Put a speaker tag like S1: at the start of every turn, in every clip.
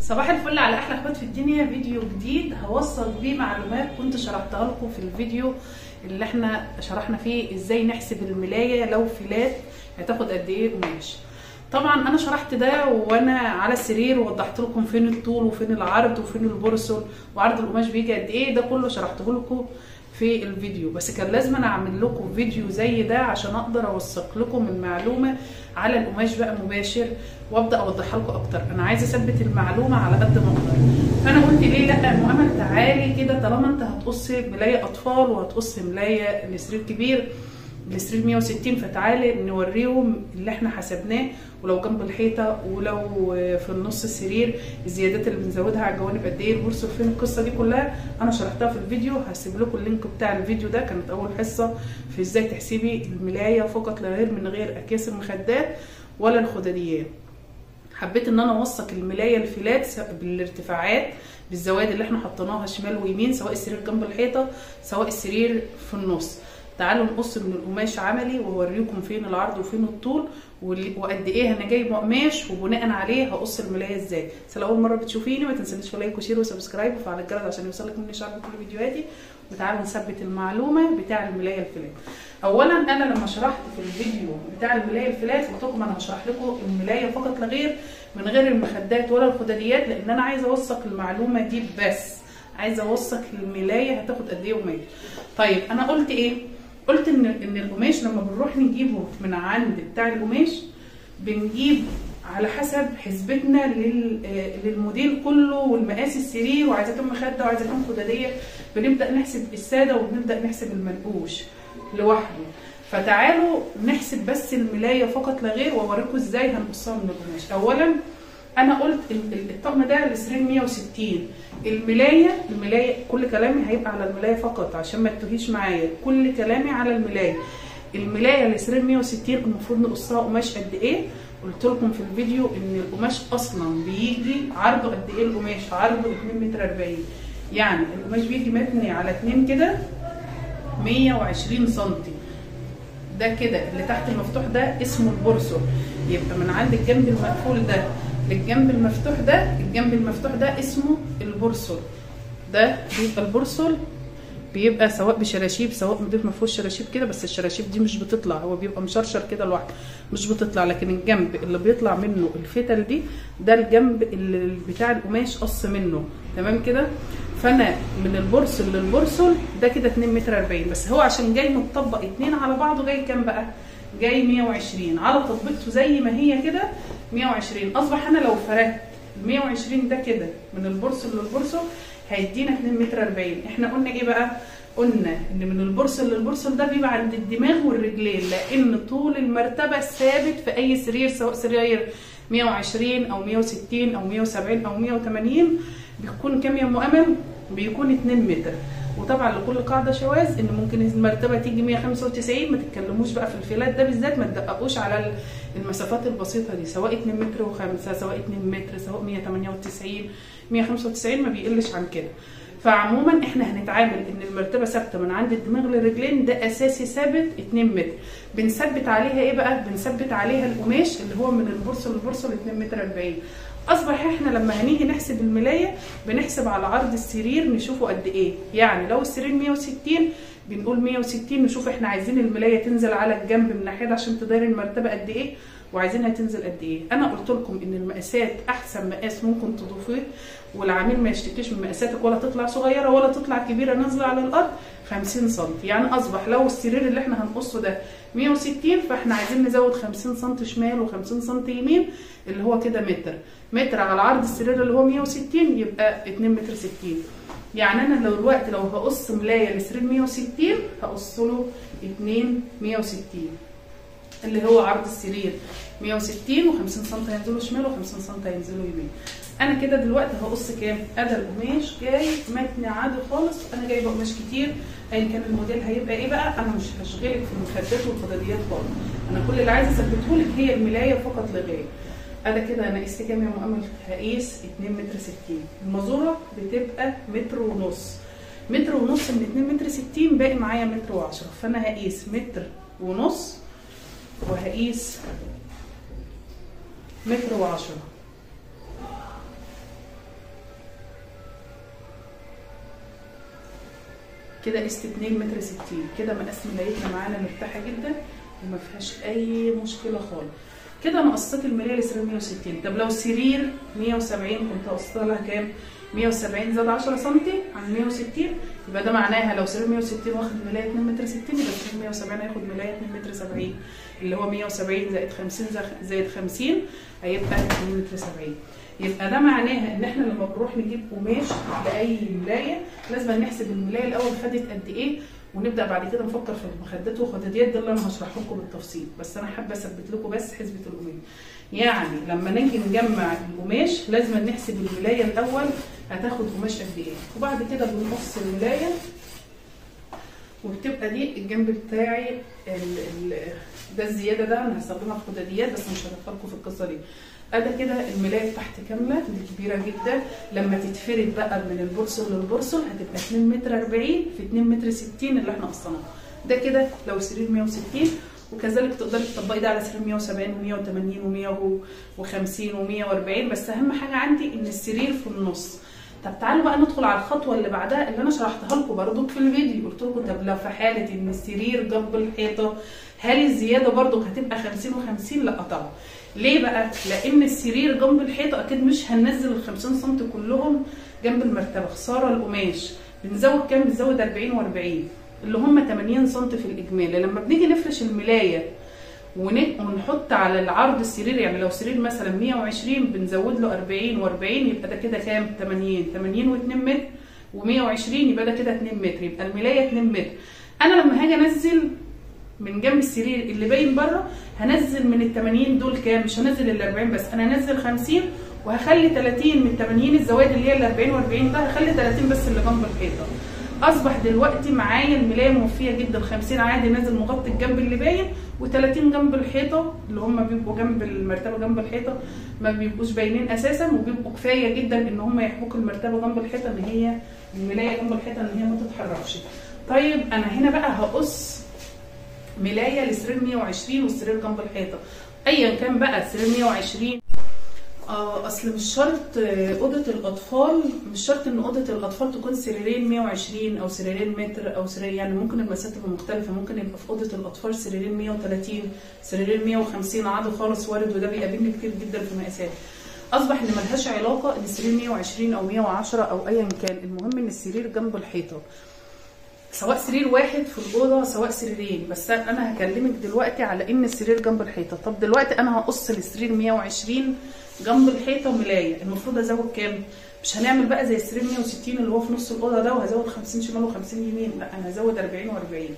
S1: صباح الفل على احلى اخوات في الدنيا. فيديو جديد هوصل بيه معلومات كنت شرحتها لكم في الفيديو اللي احنا شرحنا فيه ازاي نحسب الملايه لو فلات هتاخد قد ايه قماش. طبعا انا شرحت ده وانا على السرير ووضحت لكم فين الطول وفين العرض وفين البرسل وعرض القماش بيجي قد ايه، ده كله شرحته لكم في الفيديو، بس كان لازم انا اعمل لكم فيديو زي ده عشان اقدر اوثق لكم المعلومة على القماش بقى مباشر وابدا اوضحها لكم اكتر. انا عايزه اثبت المعلومة على قد ما اقدر، فانا قلت ليه لا يا ام امل تعالي كده، طالما انت هتقصي ملايه اطفال وهتقصي ملايه لسرير كبير لسرير 160، فتعالي نوريهم اللي احنا حسبناه، ولو جنب الحيطة ولو في النص السرير الزيادات اللي بنزودها على الجوانب قد ايه، البورصة فين، القصة دي كلها انا شرحتها في الفيديو. هسيب لكم ال link بتاع الفيديو ده، كانت اول حصة في ازاي تحسبي الملايه فقط لا غير من غير اكياس المخدات ولا الخداديات. حبيت ان انا اوثق الملايه الفلات بالارتفاعات بالزوايد اللي احنا حطيناها شمال ويمين، سواء السرير جنب الحيطة سواء السرير في النص. تعالوا نقص من القماش عملي واوريكم فين العرض وفين الطول وقد ايه انا جايبه قماش، وبناء عليه هقص الملايه ازاي. بس لو اول مرة بتشوفيني ما تنسيش like و share و subscribe وفعل الجرس عشان يوصلك مني اشعار بكل فيديوهاتي. وتعالوا نثبت المعلومة بتاع الملايه الفلات. اولا انا لما شرحت في الفيديو بتاع الملايه الفلات قلت لكم انا هشرح لكم الملايه فقط لا غير من غير المخدات ولا الخداديات، لان انا عايزه اوثق المعلومة دي بس، عايزه اوثق الملايه هتاخد قد ايه قماش. طيب انا قلت ايه؟ قلت ان القماش لما بنروح نجيبه من عند بتاع القماش بنجيب على حسب حسبتنا للموديل كله والمقاس السرير، وعايزه كام مخده وعايزه كام خداديه، بنبدا نحسب السادة وبنبدا نحسب المنقوش لوحده. فتعالوا نحسب بس الملايه فقط لا غير واوريكم ازاي هنقصها من القماش. اولا انا قلت الطقم ده لسرير 160، الملايه كل كلامي هيبقى على الملايه فقط عشان ما تتوهيش معايا، كل كلامي على الملايه. الملايه لسرير 160 المفروض نقصها قماش قد ايه؟ قلت لكم في الفيديو ان القماش اصلا بيجي عرضه قد ايه؟ القماش عرضه 2 متر 40، يعني القماش بيجي مبني على 2 كده 120 سنتي. ده كده اللي تحت المفتوح ده اسمه البرسل، يبقى من عند الجنب المقفول ده للجنب المفتوح ده، الجنب المفتوح ده اسمه البرسل. ده بيبقى البرسل بيبقى سواء بشراشيب سواء مضيف ما فيهوش شراشيب كده، بس الشراشيب دي مش بتطلع، هو بيبقى مشرشر كده لوحده مش بتطلع، لكن الجنب اللي بيطلع منه الفتل دي ده الجنب اللي بتاع القماش قص منه، تمام كده. فانا من البرسل للبرسل ده كده 2 متر 40، بس هو عشان جاي متطبق اتنين على بعضه جاي كام بقى؟ جاي 120 على تطبيقته زي ما هي كده 120. اصبح انا لو فردت 120 ده كده من البرسل للبرسل هيدينا 2 متر 40. احنا قلنا ايه بقى؟ قلنا ان من البرسل للبرسل ده بيبقى عند الدماغ والرجلين، لان طول المرتبة ثابت في اي سرير سواء سرير 120 او 160 او 170 او 180 بيكون كام يا ام امل؟ بيكون 2 متر. وطبعا لكل قاعدة شواذ، ان ممكن المرتبة تيجي 195، ما تتكلموش بقى في الفلات ده بالذات، ما تدققوش على المسافات البسيطة دي، سواء 2 متر و5 سواء 2 متر سواء 198 195 ما بيقلش عن كده. فعموما احنا هنتعامل ان المرتبة ثابتة من عند الدماغ للرجلين، ده اساسي ثابت 2 متر. بنثبت عليها ايه بقى؟ بنثبت عليها القماش اللي هو من البرسل للبرسل 2 متر 40. اصبح احنا لما هنيجي نحسب الملايه بنحسب على عرض السرير نشوفه قد ايه، يعني لو السرير 160 بنقول 160، نشوف احنا عايزين الملايه تنزل على الجنب من ناحية عشان تداري المرتبة قد ايه، وعايزينها تنزل قد ايه. انا قلت لكم ان المقاسات احسن مقاس ممكن تضيفيه والعميل ما يشتكيش من مقاساتك، ولا تطلع صغيرة ولا تطلع كبيرة نازله على الارض، 50 سم. يعني اصبح لو السرير اللي احنا هنقصه ده 160 فاحنا عايزين نزود 50 سم شمال و50 سم يمين اللي هو كده متر، متر على عرض السرير اللي هو 160 يبقى 2 متر 60. يعني انا لو الوقت لو هقص ملايه لسرير 160 هقص له 2 160 اللي هو عرض السرير 160، و50 سم هينزلوا شمال و50 سم هينزلوا يمين. انا كده دلوقتي هقص كام؟ ادي القماش جاي متني عادي خالص، انا جايبه قماش كتير ايا كان الموديل هيبقى ايه بقى، انا مش هشغلك في المخدات والخداديات خالص، انا كل اللي عايزه اثبته لك هي الملايه فقط لا غير. انا كده انا قست كام يا ام امل؟ هقيس 2 متر 60. المازوره بتبقى متر ونص، متر ونص من 2 متر 60 باقي معايا متر و10، فانا هقيس متر ونص وهقيس متر و10. كده قست 2 متر 60. كده مقاس ملايتنا معانا مرتاحة جدا وما فيهاش اي مشكلة خالص. كده انا قصيت الملايه لسرير 160. طب لو سرير 170 كنت قصيتها لها كام؟ 170 زاد 10 سم عن 160، يبقى ده معناها لو سرير 160 واخد ملايه 2 متر 60، يبقى سرير 170 هياخد ملايه 2 متر 70، اللي هو 170 زائد 50 زائد 50 هيبقى 2 متر 70. يبقى ده معناها ان احنا لما بنروح نجيب قماش لاي ملايه لازم نحسب الملايه الاول خدت قد ايه، ونبدا بعد كده نفكر في المخدات والخداديات. ده اللي انا هشرحه لكم بالتفصيل، بس انا حابة اثبت لكم بس حسبه القماش. يعني لما نيجي نجمع القماش لازم نحسب الملايه الاول هتاخد قماش قد ايه، وبعد كده بنقص الملايه، وبتبقى دي الجنب بتاعي ده الزيادة ده انا هستخدمها في خداديات، بس مش هدخلكم في القصة دي. ادي كده الملايه بتاعتي كاملة، دي كبيرة جدا. لما تتفرد بقى من البرصل للبرصل هتبقى 2 متر 40 في 2 متر 60 اللي احنا قصيناه ده كده لو سرير 160. وكذلك تقدري تطبقي ده على سرير 170 و180 و150 و140، بس اهم حاجة عندي ان السرير في النص. طب تعالوا بقى ندخل على الخطوة اللي بعدها اللي انا شرحتها لكم برضو في الفيديو. قلت لكم طب لو في حاله ان السرير جنب الحيطة هل الزيادة برضو هتبقى 50 و50؟ لا طبعا. ليه بقى؟ لان السرير جنب الحيطة اكيد مش هننزل ال 50 سم كلهم جنب المرتبة، خسارة القماش. بنزود كام؟ بنزود 40 و40 اللي هم 80 سم في الاجمالي. لما بنيجي نفرش الملايه ونحط على العرض السرير، يعني لو سرير مثلا 120 بنزود له 40 و40، يبقى ده كده كام؟ 80، 80 و2 متر و120، يبقى ده كده 2 متر، يبقى الملايه 2 متر. انا لما هاجي انزل من جنب السرير اللي باين بره هنزل من ال 80 دول كام؟ مش هنزل ال 40 بس، انا هنزل 50 وهخلي 30 من 80 الزوايد اللي هي ال 40 و40 ده هخلي 30 بس اللي جنب الحيطة. اصبح دلوقتي معايا الملايه موفيه جدا، 50 عادي نازل مغطي الجنب اللي باين، و30 جنب الحيطة اللي هم بيبقوا جنب المرتبة جنب الحيطة ما بيبقوش باينين اساسا، وبيبقوا كفاية جدا ان هم يحبكوا المرتبة جنب الحيطة ان هي الملايه جنب الحيطة ان هي ما تتحركش. طيب انا هنا بقى هقص ملايه لسرير 120 والسرير جنب الحيطة، ايا كان بقى سرير 120. اصل مش شرط اوضة الاطفال، مش شرط ان اوضة الاطفال تكون سريرين 120 او سريرين متر او سرير، يعني ممكن المسافات تبقى مختلفة، ممكن يبقى في اوضة الاطفال سريرين 130 سريرين 150 عادي خالص وارد، وده بيقابلني كتير جدا في مقاسات. اصبح ان ملهاش علاقة ان السرير 120 او 110 او ايا كان، المهم ان السرير جنب الحيطة، سواء سرير واحد في الاوضة سواء سريرين، بس انا هكلمك دلوقتي على ان السرير جنب الحيطة. طب دلوقتي انا هقص السرير 120 جنب الحيطة ملايه، المفروض ازود كام؟ مش هنعمل بقى زي السرير 160 اللي هو في نص الاوضة ده وهزود 50 شمال و50 يمين، لا انا هزود 40 و40.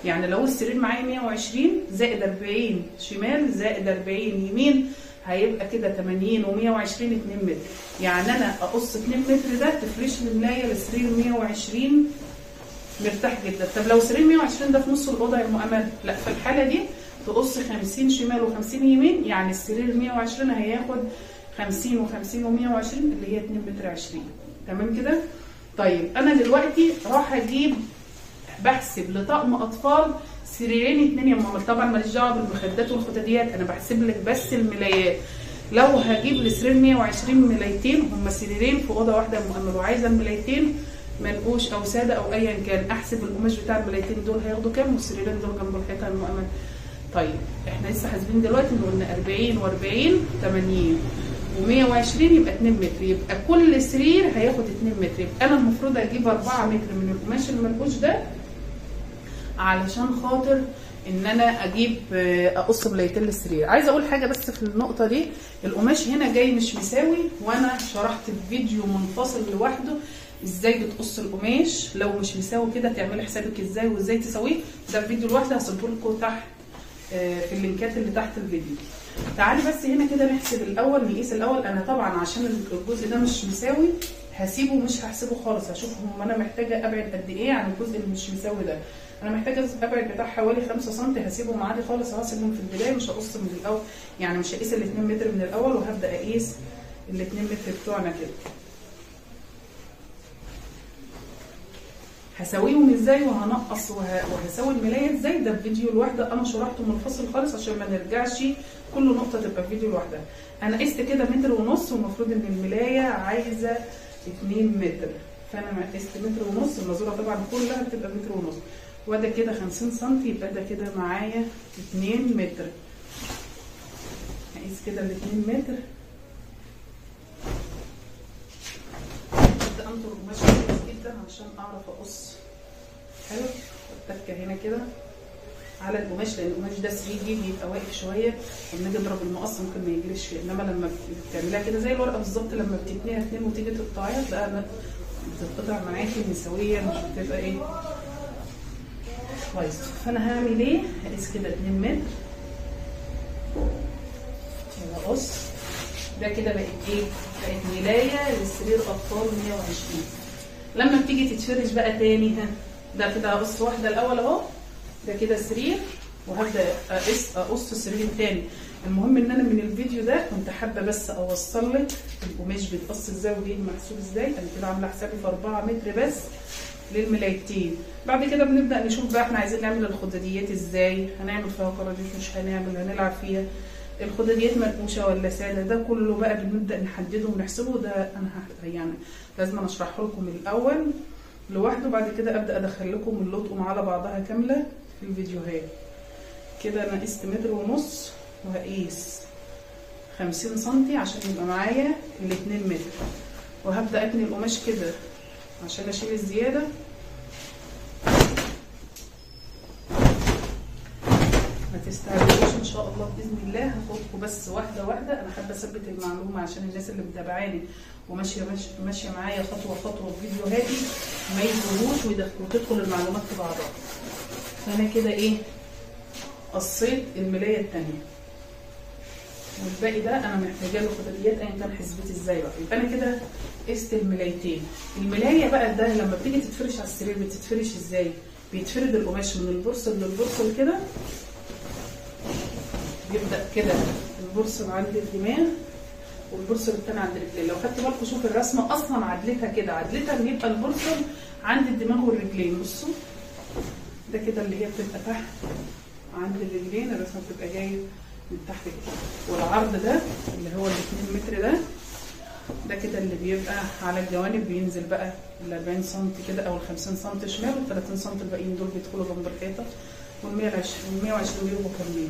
S1: يعني لو السرير معايا 120 زائد 40 شمال زائد 40 يمين هيبقى كده 80 و120 2 متر. يعني انا اقص 2 متر ده تفرش الملايه للسرير 120 مرتاح جدا. طب لو سرير 120 ده في نص الاوضة يا ام امل، لا في الحالة دي تقص 50 شمال و50 يمين، يعني السرير 120 هياخد 50 و50 و120 اللي هي 2 متر 20. تمام كده؟ طيب انا دلوقتي راح اجيب بحسب لطقم اطفال سريرين 2 يا ام امل، طبعا ماليش دعوه بالمخدات والخداديات، انا بحسب لك بس الملايات. لو هجيب لسرير 120 ملايتين، هما سريرين في اوضة واحدة يا ام امل، وعايزه الملايتين منقوش او ساده او ايا كان، احسب القماش بتاع الملايتين دول هياخدوا كام والسريرين دول جنب الحيطة يا ام امل. طيب احنا لسه حاسبين دلوقتي ان قلنا 40 و40 80 و120 يبقى 2 متر، يبقى كل سرير هياخد 2 متر، يبقى انا المفروض اجيب 4 متر من القماش المنقوش ده علشان خاطر ان انا اجيب اقص ملايتين للسرير. عايزه اقول حاجة بس في النقطة دي، القماش هنا جاي مش مساوي، وانا شرحت في فيديو منفصل لوحده ازاي بتقص القماش لو مش مساوي كده تعملي حسابك ازاي وازاي تساويه، ده في فيديو لوحده هسيبه لكم تحت في اللينكات اللي تحت الفيديو. تعالي بس هنا كده نحسب الاول، نقيس الاول. انا طبعا عشان الجزء ده مش مساوي هسيبه مش هحسبه خالص، هشوف هم انا محتاجه ابعد قد ايه عن الجزء اللي مش مساوي ده. انا محتاجه ابعد بتاع حوالي 5 سم، هسيبهم عادي خالص، هسيبهم في البداية مش هقص من الاول، يعني مش هقيس ال 2 متر من الاول، وهبدا اقيس ال 2 متر بتوعنا كده. هساويهم ازاي وهنقص وهساوي الملايه ازاي، ده في فيديو لوحده انا شرحته منفصل خالص عشان ما نرجعش كل نقطة تبقى في فيديو لوحدها. انا قست كده 1.5 متر، والمفروض ان الملايه عايزه 2 متر، فانا قست متر ونص، المازوره طبعا كلها بتبقى متر ونص، وده كده 50 سم، يبقى ده كده معايا 2 متر. هقيس كده ال 2 متر. هبدا انطر القماش كويس جدا عشان اعرف اقص حلو. التكه هنا كده على القماش، لان القماش ده 3 دي بيبقى واقف شوية، لما اجي اضرب المقص ممكن ما يجريش فيه، انما لما بتعمليها كده زي الورقة بالظبط لما بتتنيها اتنين وتيجي تقطعيها تلاقيها بتتقطع معاكي مساوية، مش بتبقى ايه كويس. فانا هعمل ايه؟ هقيس كده 2 متر واقص. ده كده بقت ايه؟ بقت ملايه لسرير اطفال 120. لما بتيجي تتفرش بقى تاني، ها ده كده هقص واحدة الاول اهو، ده كده سرير، وهبدا اقص السرير التاني. المهم ان انا من الفيديو ده كنت حابة بس اوصل لك القماش بيتقص ازاي وبيجي محسوب ازاي. انا كده عامله حسابي في 4 متر بس للملايتين. بعد كده بنبدا نشوف بقى احنا عايزين نعمل الخداديات ازاي، هنعمل فيها قراديش مش هنعمل، هنلعب فيها الخداديات منقوشه ولا ساده، ده كله بقى بنبدا نحدده ونحسبه. ده انا يعني لازم اشرحه لكم الاول لوحده، بعد كده ابدا ادخل لكم اللطقم على بعضها كاملة في الفيديوهات. كده انا قست متر ونص، وهقيس 50 سنتي عشان يبقى معايا ال2 متر، وهبدا اتني القماش كده عشان اشيل الزيادة. ما تستعجلوش ان شاء الله باذن الله، هاخدكم بس واحدة واحدة. انا حابة اثبت المعلومة عشان الناس اللي متابعاني وماشية ماشية معايا خطوة خطوة في فيديوهاتي ما يتوهوش وتدخل المعلومات في بعضها. فانا كده ايه قصيت الملايه الثانية، والباقي ده انا محتاجه له خداديات ايا كان حسبتي ازاي بقى. يبقى انا كده قست الملايتين. الملايه بقى ده لما بتيجي تتفرش على السرير بتتفرش ازاي؟ بيتفرد القماش من البرصل للبرصل كده، بيبدا كده البرصل عند الدماغ والبرصل الثاني عند الرجلين. لو خدت بالكم شوف الرسمة اصلا عدلتها كده، عدلتها ان يبقى البرصل عند الدماغ والرجلين. بصوا ده كده اللي هي بتبقى تحت عند الرجلين، الرسمة بتبقى جاية من تحت كده، والعرض ده اللي هو ال 2 متر ده كده اللي بيبقى على الجوانب، بينزل بقى ال 40 سم كده او ال 50 سم شمال، وال 30 سم الباقيين دول بيدخلوا جنب الحيطة، وال 120 بيبقوا كاملين.